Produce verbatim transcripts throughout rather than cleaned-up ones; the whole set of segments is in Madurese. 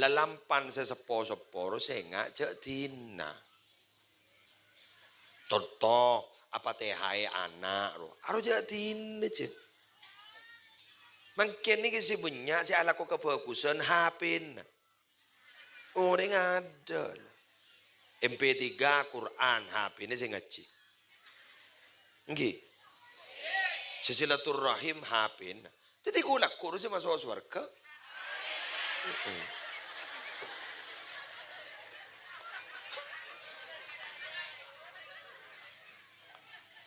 Lalampan sè seppo-seppo ro sènga' jhâ' dinah. Conto, apatèhaè ana' ro. Aro jhâ' dinah, jhâ'. Mangkèn nèka sè bânnya' sè alako kabhâghusân H P-na. Orèng adâ'. M P tiga, Qur'an, H P-na sè ngajhi. Ènggi. Sè silaturrahim, H P-na. Dhâddhi ghu-lagghu sè maso' sowarghâ. Heeh.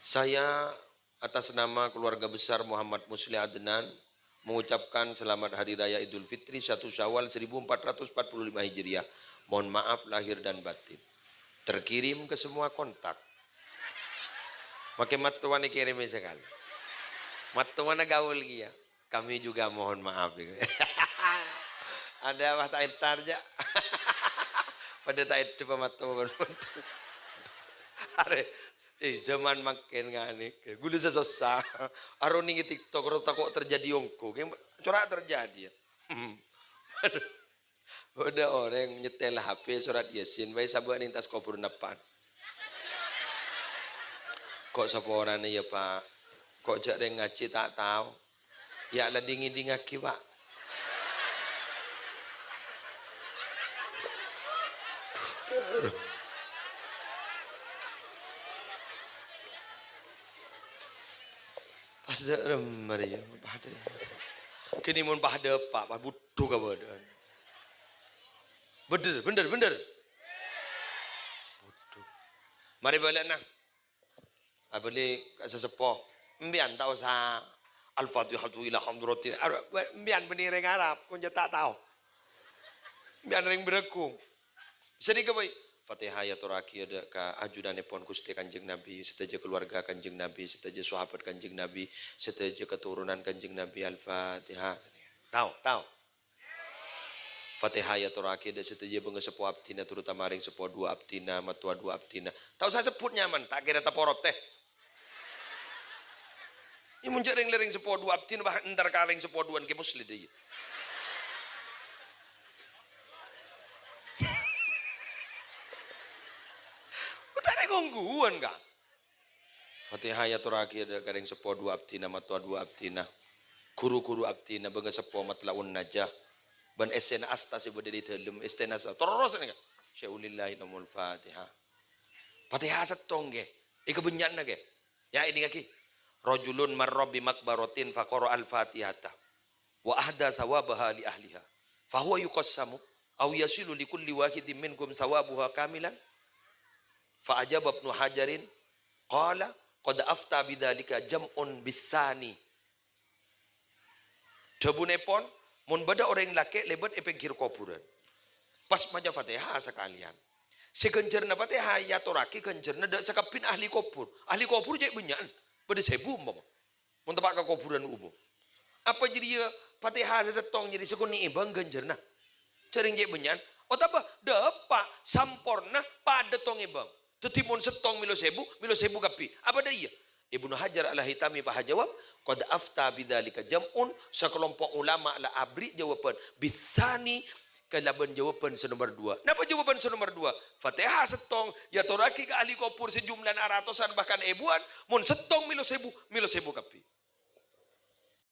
Saya atas nama keluarga besar Muhammad Musleh Adnan mengucapkan selamat Hari Raya Idul Fitri satu Syawal seribu empat ratus empat puluh lima Hijriah. Mohon maaf lahir dan batin. Terkirim ke semua kontak. Makè mattowana kèrèmè sakalè. Mattowana gaul kèya. Kami juga mohon maaf. Ada apa ta' entar, jhâ'? Padâ ta' èdhep mattowa. Arè, eh, zaman mangkèn nganèka. Ghulâ sè sossa. Aro nèng TikTok, ro tako' terjadi ongghu. Kèng cora' terjadi, ya. Bâdâ orèng nyetel H P sorat Yasin bhâi sabâ' nèng attas kobhurân eppa'an. Ko' saporana, yâ, Pa'? Ko' jhâ' rèng ngajhi ta' tao? Yâ, la ding-ngèdingngaghi, Pa'. Pas dâ' remma rèya, padâ. Kènè mon padâ, Pa', pas budhu kabâdâ'ân. Bhender, bhender, bhender. Budhu. Marè bâlâna. Abâli ka sè seppo. Empèyan ta' osa Al-Fatihatu ila hadratin. Ar-, empèyan bânnè rèng Arab, mon jhâ' ta' tao. Empèyan rèng Bârâkung. Sanèka bhâi. Fatihah èyatorraghiyâ dâ' ka ajunanèpon Ghustè Kanjeng Nabi, sadhâjâ kaluwarga Kanjeng Nabi, sadhâjâ sahabat Kanjeng Nabi, sadhâjâ katoronan Kanjeng Nabi. Al-Fatihah. Tao, tao. Fatihah èyatorraghiyâ dâ' sadhâjâ bângaseppo abdhina, terutama rèng seppo duwâ' abdhina, mattowa duwâ' abdhina. Ta' osa sebbhut nyamana, ta' kèra taporot, tè. Yâ, mon jhâ' rèng-lèrèng seppo duwâ' abdhina, bâ, entar ka rèng seppo duwâ'ân Kè Musleh, dâ' iyâ. Ta' rèng ongghuwân, Ka'. Fatihah èyatorraghiyâ dâ' ka rèng seppo duwâ' abdhina, mattowa duwâ' abdhina, ghuru-ghuru abdhina, bângaseppo Matla'un Najah, bân essèna asta sè bâdâ è dâlem, essèna sa-, terros nèka. Syai'un lillahi namul Fatihah. Fatihah sèttong, Kè. Èkabânnya'ana, Kè. Yâ, èdingngaghi. Rajulun marra bi maqbaratin faqara'al Fatihata wa ahda tsawabaha li ahliha. Fahuwa yuqassamu aw yasilu li kulli wahidin minkum tsawabuha kamilan? Fa ajaba Ibnu Hajarin, qala, "Qad afta bidzalika jam'un bis-tsani." Dhâbunèpon, mon bâdâ orèng lakè' lèbât è pèngghir kobhurân, pas maca Fatihah sakalèyan. Sè ghânjhârânna Fatihah èyatorraghi ghânjhârânna dâ' sakabbhiyânna ahli kobhur. Ahli kobhur cè' bânnya'an, bâdâ sèbu umpama. Mon teppa' ka kobhurân umum. Apa jârèya Fatihah sè sèttong jârèya sakonè' èbâng ghânjhârânna? Jhâ' rèng cè' bânnya'an. Otabâ dâpa' samporna padâ tong èbâng. Dhâddhi mon sèttong mèlo sèbu, mèlo sèbu kabbhi. Apa dâ' iyâ? Ibnu Hajar Al-Haitami pas ajâwâb, "Qad afta bidzalika jam'un," sakalompo' ulama la aberri' jâwâbhân, "bis-tsani," kalabân jâwâbhân sè nomer duwâ'. Napa jâwâbhân sè nomer duwâ'? Fatihah sèttong, èyatorraghi ka ahli kobhur sè jumlana aratosan bahkan èbuwân, mon sèttong mèlo sèbu, mèlo sèbu kabbhi.